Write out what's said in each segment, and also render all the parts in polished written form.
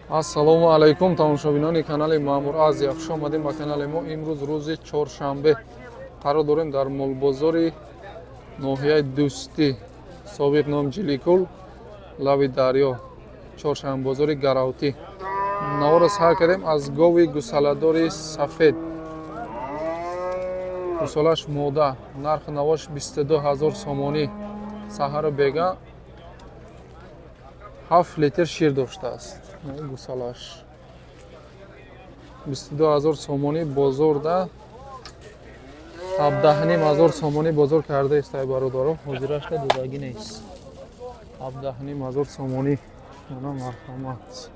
Ассалому алайкум тамошобинони канали Маъмур Азия. Хуш омадем ба канали мо. Имрӯз рӯзи чоршанбе қарор дорем дар молбозори ноҳияи Дӯстӣ, собиқ ном Ҷиликул, лаби дарё, чоршанбебозори Гаравтӣ. Наворо сар кардем аз гови гусаладори сафед. Гусолаш мода, нархи навош 22 000 сомонӣ. Саҳару бега 7 литр шир доштааст. Гусалаш 22 000 сомонӣ бозорда 17 500 сомонӣ бозор кардааст. Ай бародаро, ҳозирашда додагӣ нест. 17 500 сомонӣ. Мана марҳамат.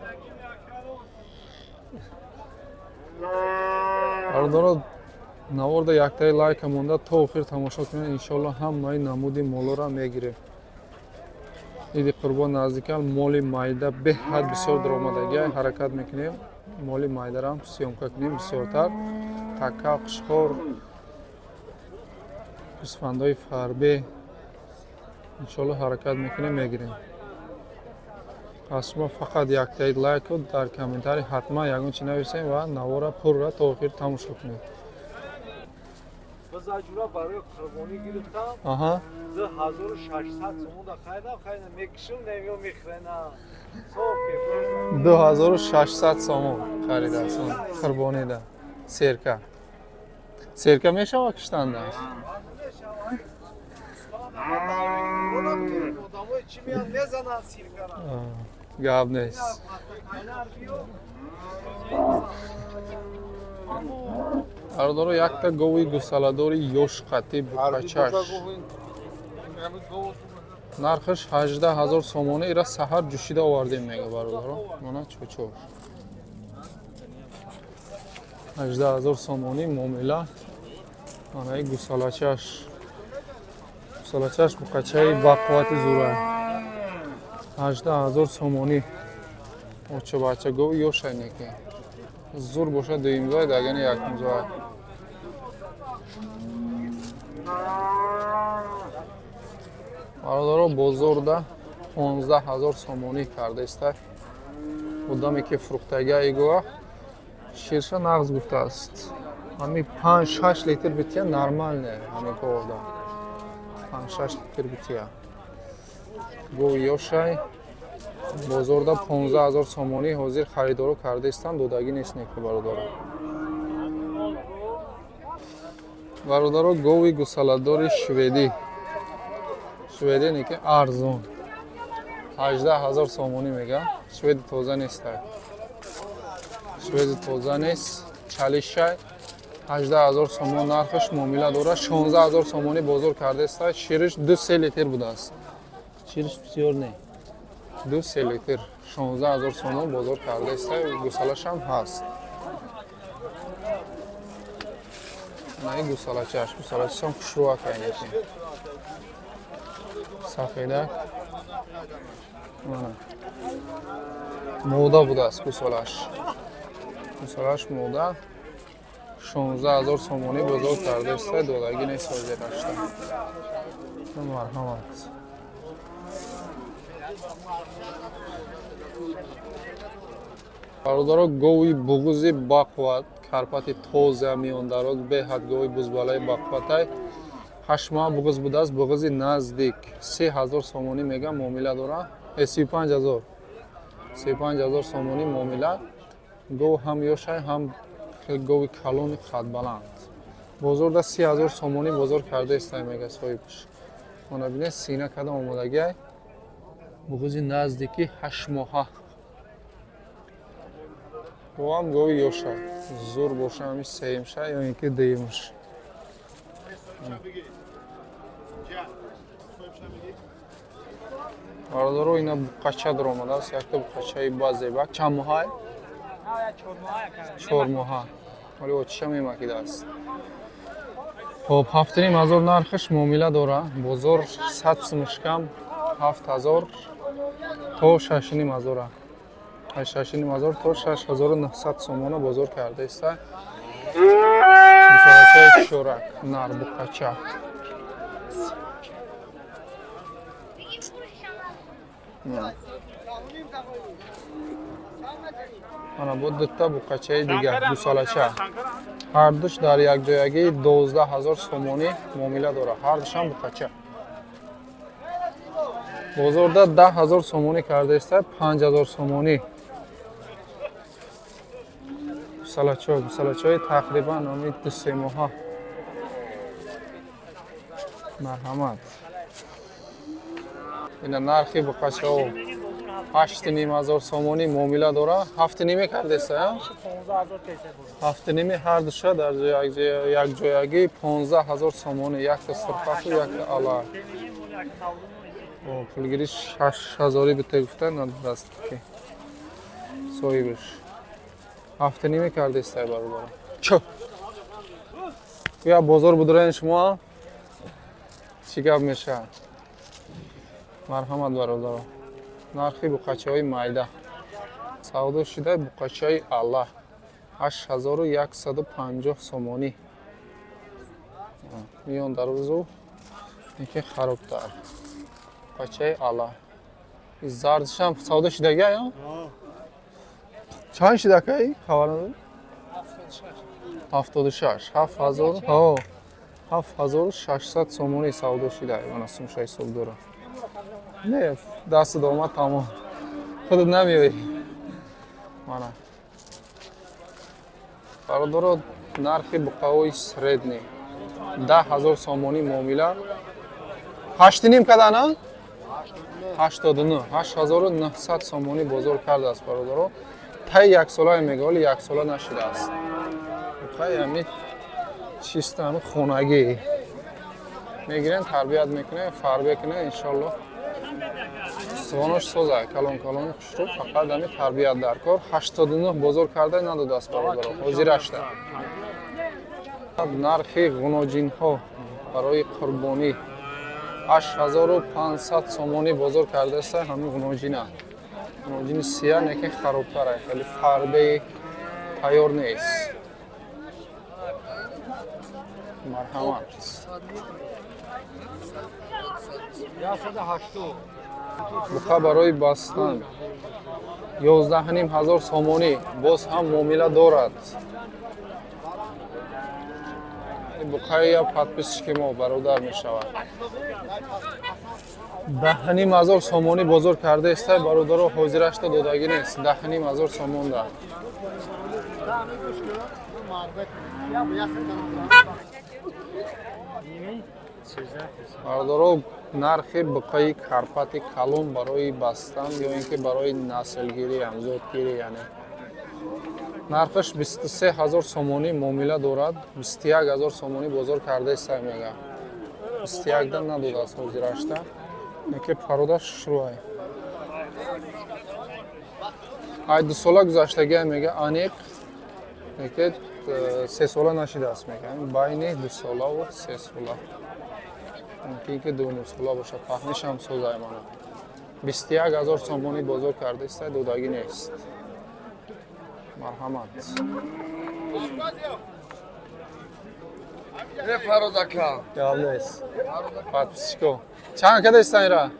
Бародаро, наворда яктаи лайка монда то охир тамошо кунед. Иншоалло ҳамаи намуди молоро мегирем. Иди Қурбон наздикан, моли майда беҳад бисёр даромадагиай. Ҳаракат мекунем моли майдарам съёмка кунем бисёртар. Така, қушқор, гӯсфандои фарбе иншоалло ҳаракат мекунем, мегирем. Пас шумо фақат яктаи лайку дар комментарий ҳатман ягон чи нависем ва навора пурра то охир тамошо кунед. Базаҷура барои қурбонӣ гирифтам. 2600 сомон да харидам, харидам мекишам, намеё мехӯрам. 2600 сомон харидааст қурбонида. Серка. Серка мешава киштанда? Одамои чӣ меян мезананд сиркара. Гап нест. Бародаро, якта гови гусаладори ёшқати буқачаш. Нархаш 18 000 сомонӣ. Ира саҳар ҷӯшида овардем, мега бародаро. Мана чочор. 18 000 сомонӣ муомила. Манаи гусалачаш. Гусалачаш буқачаи бақуввати зура. 18 000 сомонӣ. Оча бача гови ёшай неки. Зур бошад дуюмзои, дагани якумзои. Бародаро, бозорда 15 000 сомонӣ кардааст. Одаме ки фурӯхтага игоҳ ширша нағз гуфтааст. Ҳами 5-6 литр бития нормалне, ҳами говда. 5-6 литр бития. Гови ёшай бозорда 15 000 сомонӣ ҳозир харидоро кардаистанд, додагӣ нест неку бародаро. Бародаро, гови гусаладори шведӣ. Шведӣ неки арзон. 18 000 сомонӣ мега. Шведи тоза нест. Шведи тоза нест. Чалишай 18 000 сомон нархаш муомила дорад. 16 000 сомонӣ бозор кардааст. Шириш 2-3 литр будааст. Шириш бисёр не. 2-3 литр 16 000 сомон бозор кардааст. Гусалашам ҳаст. Наи гусалачаш, гусалачашам хушрӯ акайнеки. Сафедак. Мана. Мода будааст гусалаш. Гусалаш мода 16 000 сомонӣ бозор кардааст. Додагӣ нест ҳозирашта. Марҳамат. Бародаро, гови буғузи бақувват, карпати тоза миёндароз, беҳад гови бузбалаи бақувватай. 8 моҳ буғуз будааст, буғузи наздик 3000 сомонӣ мега муомила дора. 35 000. 35 000 сомонӣ муомила. Гов ҳам ёшай, ҳам гови калони қадбаланд. Бозорда 30 000 сомонӣ бозор кардааст мега соҳибаш. Мана бинед, сина кадом омодагиай. Буғузи наздики 8 моҳа. Говам гови ёша. Зур боша ҳами сеюмша ё ин ки дуюмш. Бародаро, ина буқача даромадааст. Якта буқачаи базебак. Чанд моҳай? 4 моҳа. Вале очиша мемакидааст. Хоб, 7 500 нархаш муомила дора. Бозор 100 сумушкам 7 000 то 6 500. 6 500 то 6900 сомона бозор кардааст. Гусалачаи шӯрак, нар буқача. Мана бо дута буқачаи дигар гусалача. Ҳардуш дар якҷоягӣ 12 000 сомонӣ муомила дорад. Ҳардушам буқача. Бозорда 10 000 сомонӣ кардаиста, 5000 сомонӣ. Гусалачо, гусалачои тақрибан ами 2-3 моҳа. Марҳамат. Ина нархи буқачао 8 500 сомонӣ муомила дора. 7,5 кардеса, 7,5 ҳардуша дар якҷоягӣ 15 000 сомонӣ. Якта сурхаку, якта ала. Пулгири 6000-и бите гуфта надодаст ки соҳибаш. 7,5 кардеста, бародаро. Чо я бозор будураен шумо, чӣ гап мешавад? Марҳамат, бародаро. Нархи буқачаҳои майда савдо шуда. Буқачаи алла 8150 сомонӣ, миён дарозу неки харобтар. Буқачаи алла зардишам савдо шудагия я чанд шидакай, хабар надорӣ? 76, 7000, 7600 сомонӣ савдо шуда. Мана сумша ҳисоб дорад. Не, дасту омад, тамом, худат намеоӣ. Мана, бародаро, нархи буқаҳои средний 10 000 сомонӣ муомила. 8,5 кардана, 89, 8900 сомонӣ бозор кардааст, бародаро. Таи яксолае мега, ҳоли яксола нашудааст. Буқаи ами чиста, ами хонагӣ мегирен, тарбият мекунем, фарбе кунем, иншоллоҳ. Устувонош соза, калон калони хушрӯ, фақат ами тарбият дар кор. 89 бозор карда, надодааст, бародаро, ҳозирашта. Нархи ғуноҷинҳо барои қурбонӣ 8500 сомонӣ бозор кардааст. Ҳамин ғуноҷина, ғуноҷини сия, неки харобтара, хеле фарбеи тайёр нест. Марҳамат. Буқа барои бастан 11 500 сомонӣ, боз ҳам муомила дорад. Буқаи я подписчики мо бародар мешавад. 10 500 сомонӣ бозор кардаиста, бародаро, ҳозирашта додагӣ нест. 10 500 сомон да. Бародаро, нархи буқаи карпати калон барои бастан ё ин ки барои наслгирӣ, ҳамзодгирӣ, яъне нархаш 23 000 сомонӣ муомила дорад. 21 000 сомонӣ бозор кардаиста, мега. 21-да надодааст ҳозирашта, яке пародаш шурӯай. Ай 2 сола гузаштагия, мега, аниқ, яке 3 сола нашидааст, мега, байни 2 солаву 3 сола, мумкин ки 2,5 сола бошад. Паҳнишам созай. Мана, 21 000 сомонӣ бозор кардаиста, додагӣ нест. Марҳамат. Фародака. Гап нест. Подписчико чанд кадаистан ира?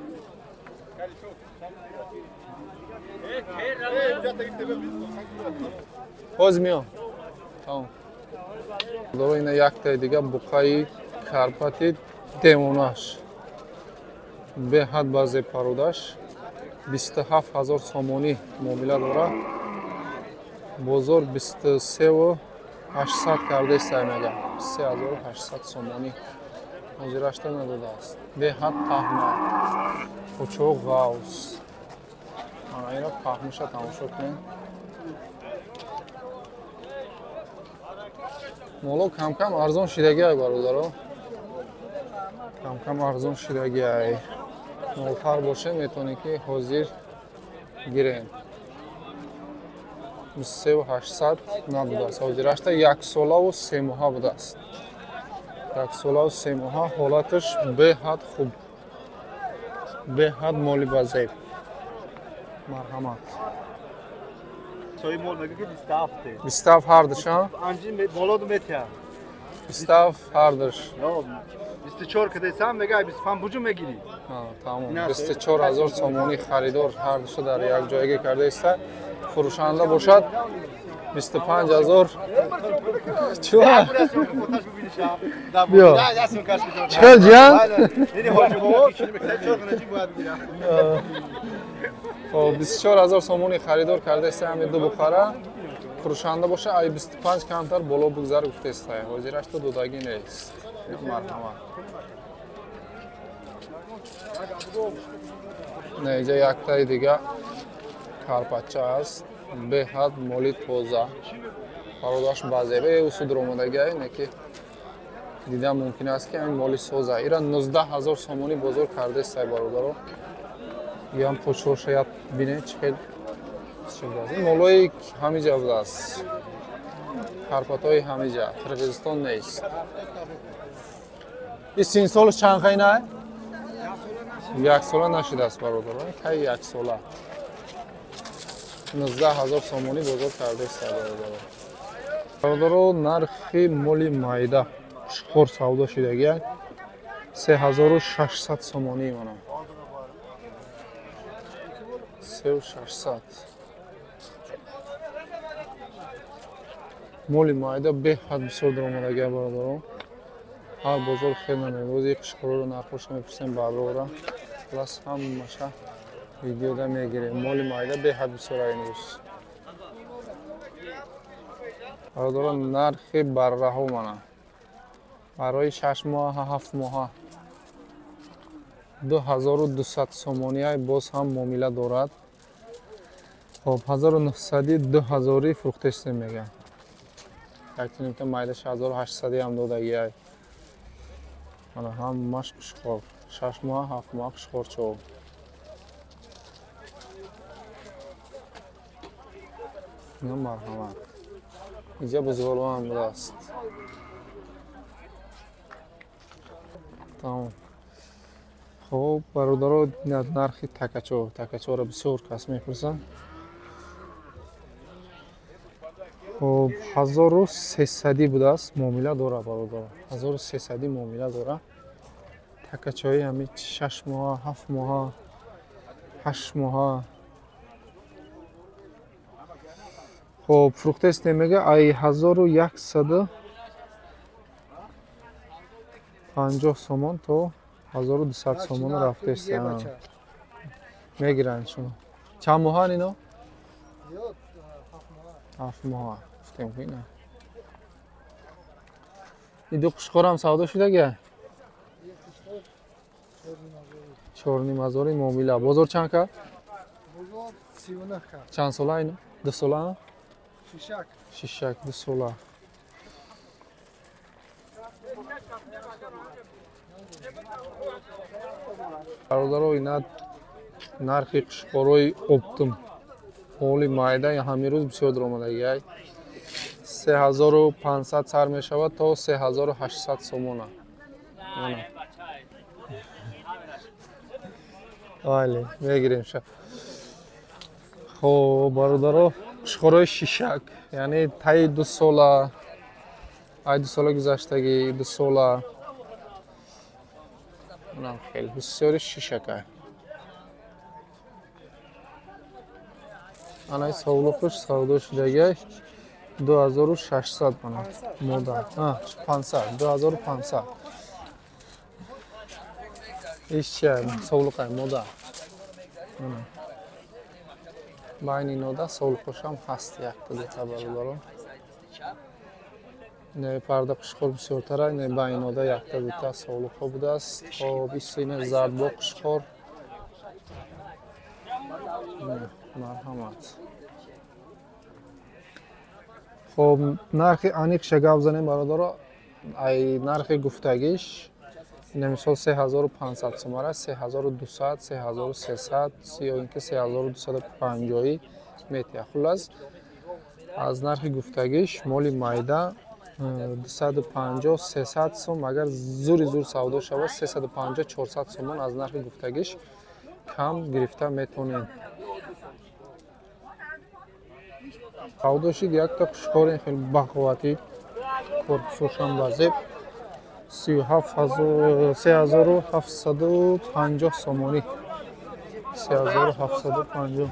Ҳоз миём, тамом. Доро, ина яктаи дига буқаи карпати демонаш, беҳад баъзе пародаш 27 000 сомонӣ муомила дорад. Бозор 23 800 кардаиста, мега, 3800 сомонӣ, ҳозирашта надодааст. Беҳад паҳна, кучоқ ғавз. Ана ина паҳниша тамошо кунед. Моло камкам арзон шидагиай, бародаро, камкам арзон шидагиай. Молхар боше, метавонед ки ҳозир гирем. 23 800 набудааст ҳозирашта. Яксолаву 3 моҳа будааст, яксолаву 3 моҳа. Ҳолаташ беҳад хуб, беҳад моли базеб. Марҳамат. Сои мол мега ки 27. 27 ҳардуш, а? Анҷи болоду метия. 27 ҳардуш. 24 кадесам, мега, 25 буҷу мегирӣ. Тамом, 24 000 сомонӣ харидор ҳардуша дар як ҷойгӣ кардаиста. Фурӯшанда бошад 25 000. Чуа? Биё. Чӣ ҷиян? Хоб, 24 000 сомони харидор кардаеста ҳами ду бухара. Фурӯшанда боша ай 25 камтар боло бугзар гуфтеста. Ҳозираш то додагӣ нест. Марҳамат. Не, иҷа яктаи дига карпача аст. Беҳад моли тоза. Пародаш базебе усудр омодагиай, не ки дидан мумкин аст ки ҳамин моли соза. Ира 19 000 сомонӣ бозор кардестай, бародаро. Иам почоша як бинед, чӣ хел шудааст. Ин молои ҳамиҷа будааст. Карпатҳои ҳамиҷа, Қирғизистон нест. И синсолаш чанд қайна? Як сола нашидааст, бародаро. Кай як сола. 19 000 сомонӣ бозор кардеста, бародаро. Бародаро, нархи моли майда хор савдо шудагия 3600 сомонӣ мана. 3600. Моли майда беҳад бисёр даромадагия, бародаро. Ҳар бозор хел намемрӯз як қишқороро нархоша мепурсем барора. Хулас, ҳамаша видеода мегирем. Моли майда беҳад бисёр имрӯз. Бародаро, нархи барраҳо мана. Барои 6 моҳа, 7 моҳа 2200 сомониай, боз ҳам муомила дорад. Хоб, 1900, 2000 фурӯхтестем мегӯяд. Якнимта майдаш 1800 ҳам додагиай. Мана ҳамаш қушқор. 6 моҳа, 7 моҳа қушқорчо. Ина марҳамат. Иҷа бузғоло ҳам будааст. Тамом. Хоб, бародаро, нархи такачо. Такачоро бисёр кас мепурсанд. Хоб, 1300 будааст, муомила дора, бародаро. 1300 муомила дора. Такачои ҳами 6 моҳа, 7 моҳа, 8 моҳа. Хоб, фурӯхтестем мега ай 1150 сомон то 1200 сомон рафтест. Мегиранд шумо. Чанд моҳан ино? 7 моҳа. Гуфтем ки ина. Ин ду қушқорам савдо шудагия? 4,5 ҳазори муомила. Бозор чанд кард? Чанд сола ино? 2 сола? Шишак, 2 сола. Бародаро, ина нархи қушқорои оптум. Моли майда ҳамин рӯз бисёр даромадагиай. 3500 сар мешавад то 3800 сомона. Мана. Вале, мегирем ша. Хоб, бародаро, қушқорои шишак, яъне таи 2 сола, ай 2 сола гузаштагӣ, 2 сола. Унам хеле бисёри шишака. Анаи совлуқуш савдо шудагиай 2600 мана мода. 500, 2500. Иш чия? Совлуқай мода. Мана. Байни нода совлуқушам ҳаст якта дута, бародаро. Не парда қушқор бисёртара, не байни нода якта дута совлуқҳо будааст. Хоб, исина зардбо қушқор. Марҳамат. Хоб, нархи аниқша гап занем, бародаро, ай нархи гуфтагиш ина мисол 3500 сомара, 3200, 3300 ё ин ки 3250 метия. Хуллас, аз нархи гуфтагиш моли майда 250, 300 сом, агар зури зур савдо шавад, 350, 400 сомон аз нархи гуфтагиш кам гирифта метонед. Савдо шид якта қушқори хеле бақувватӣ, корпусошам базеб, 3750 сомонӣ, 3750.